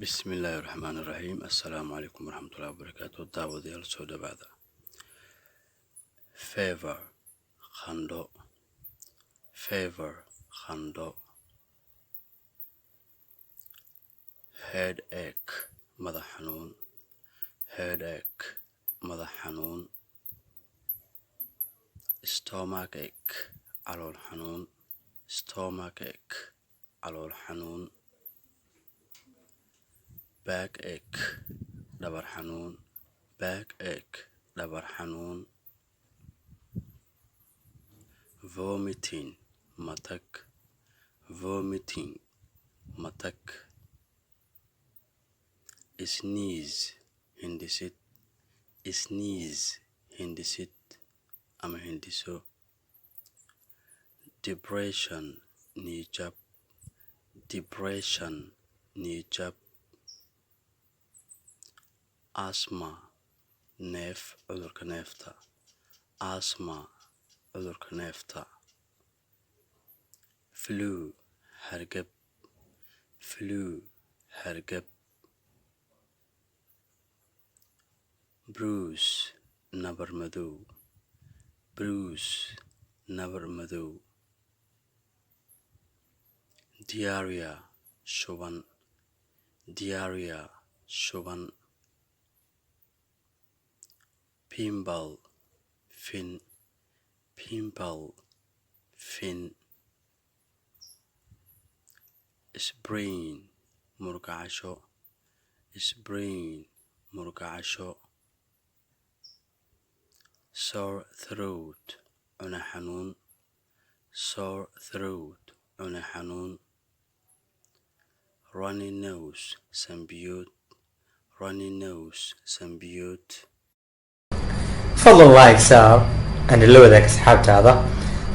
Bismillaahi Raxmaani Raxiim. Assalaamu calaykum waraxmatullaahi wabarakaatu. Daawadayaal, soo dhawaada. Fever, qandho. Fever, qandho. Headache, madax xanuun. Headache, madax xanuun. Stomachache, calool xanuun. Stomachache, calool xanuun. Backache, dhabar xanuun. Backache, dhabar xanuun. Vomiting, matag. Vomiting, matag. Sneeze, hindhisid. Sneeze, hindhisid ama hindhiso. Depression, niyad-jab. Depression, niyad-jab. Asthma, neef, cudurka neefta. Asthma, cudurka neefta. Flu, hargab. Flu, hargab. Bruise, nabar madow. Bruise, nabar madow. Diarrhea, shuban. Diarrhea, shuban. Pimple, fin. Pimple, fin. Sprain, murqacasho. Sprain, murqacasho. Sore throat, cune xanuun. Sore throat, cune xanuun. Runny nose, sanbiyood. Runny nose, sanbiyood. Fadlan like saar and la wadaag asxaabtaada.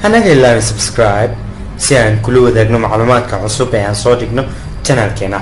Hanaga ilaawin subscribe si aan kula wadaagno macluumaadka cusub ee aan soo dhigno channelkeena.